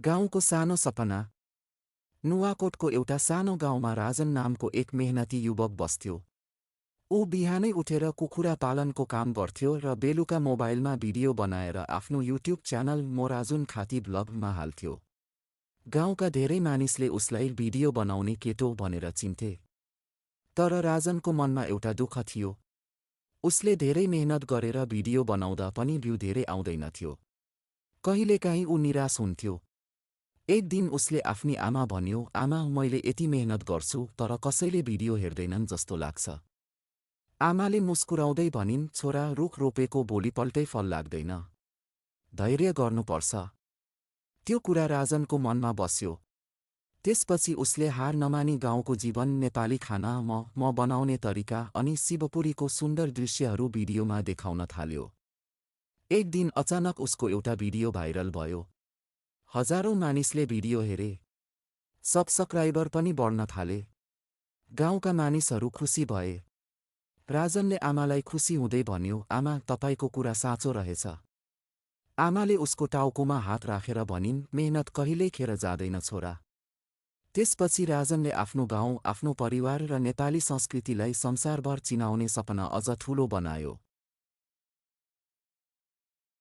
गाउँको सानो सपना। नुवाकोटको एउटा सानो गाउँमा राजन नामको एक मेहनती युवक बस्थ्यो। ऊ बिहानै उठेर कुखुरा पालनको काम गर्थ्यो र बेलुका मोबाइलमा भिडियो बनाएर आफ्नो युट्युब च्यानल मोराजुन खाती ब्लगमा हाल्थ्यो। गाउँका धेरै मानिसले उसलाई भिडियो बनाउने केटो भनेर चिन्थे। तर राजनको मनमा एउटा दुःख थियो। उसले धेरै मेहनत गरेर भिडियो बनाउँदा पनि भ्यू धेरै आउँदैनथ्यो। कहिलेकाहीँ ऊ निराश हुन्थ्यो। एक दिन उसले आफ्नी आमा भन्यो, आमा, मैले यति मेहनत गर्छु तर कसैले भिडियो हेर्दैनन् जस्तो लाग्छ। आमाले मुस्कुराउँदै भनिन्, छोरा, रुख रोपेको भोलिपल्टै फल लाग्दैन। धैर्य गर्नुपर्छ। त्यो कुरा राजनको मनमा बस्यो। त्यसपछि उसले हार नमानी गाउँको जीवन, नेपाली खाना, म बनाउने तरिका अनि शिवपुरीको सुन्दर दृश्यहरू भिडियोमा देखाउन थाल्यो। एक दिन अचानक उसको एउटा भिडियो भाइरल भयो। हजारौं मानिसले भिडियो हेरे। सब्सक्राइबर पनि बढ्न थाले। गाउँका मानिसहरू खुसी भए। राजनले आमालाई खुसी हुँदै भन्यो, आमा, तपाईको कुरा साँचो रहेछ। आमाले उसको टाउकोमा हात राखेर भनिन्, मेहनत कहिल्यै खेर जाँदैन छोरा। त्यसपछि राजनले आफ्नो गाउँ, आफ्नो परिवार र नेपाली संस्कृतिलाई संसारभर चिनाउने सपना अझ ठूलो बनायो।